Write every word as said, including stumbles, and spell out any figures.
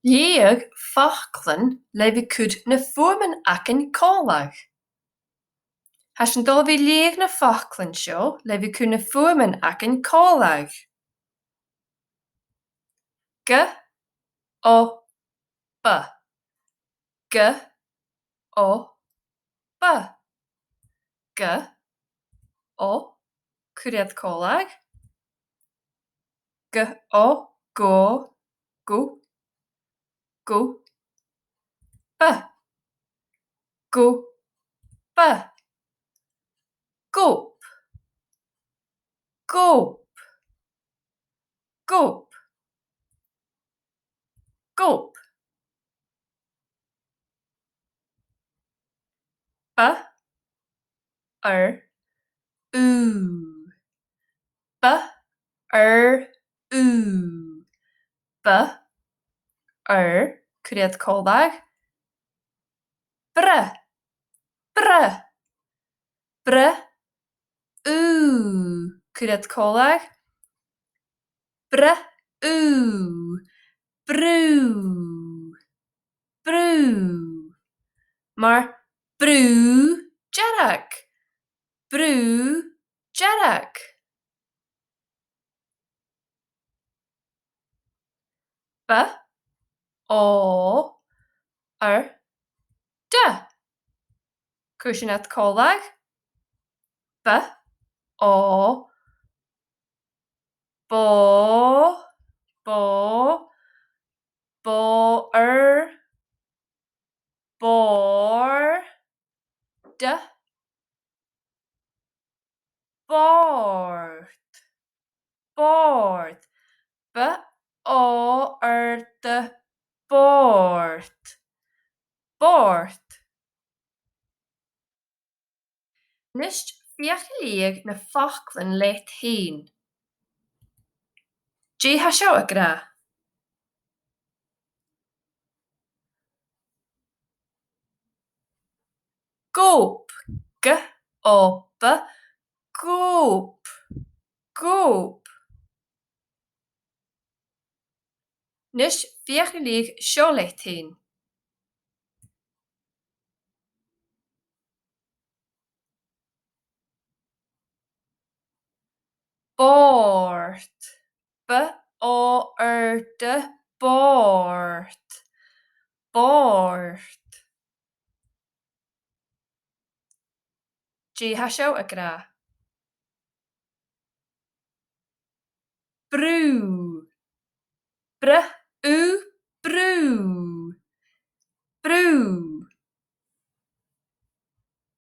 Leugh faclan le bhith a' cur na fuaimean againn còmhla. Tha sinn a' dol a bhith a' leughadh na faclan seo le bhith a' cur na fuaimean againn còmhla. G, O, B. G, O, B. G, O, cuir iad còmhla. G, O, go, go, go, B. Go, B. Gob. Gob. Gob. Gob. B, R, U. B, R, U. B, R, cuir iad còmhla. Br, br, br, U. Cuir iad còmhla. Br, U. Brù. Brù. Mar brù dearg. Brù dearg. B, O, R, D. Cuir sinn iad còmhla. B, O, bò, bò, bò, R, bòrd, bòrd, bòrd. B, O, R, D, bòrd. Bòrd. A-nis, feuch a leughadh na faclan leat fhèin. Dè tha seo ag ràdh? Gob. G, O, B. Gob. Gob. A-nis, feuch a leughadh seo leat fhèin. Bòrd. B, O, R, D, bòrd. Bòrd. Dè tha seo ag ràdh? Brù. Br, U,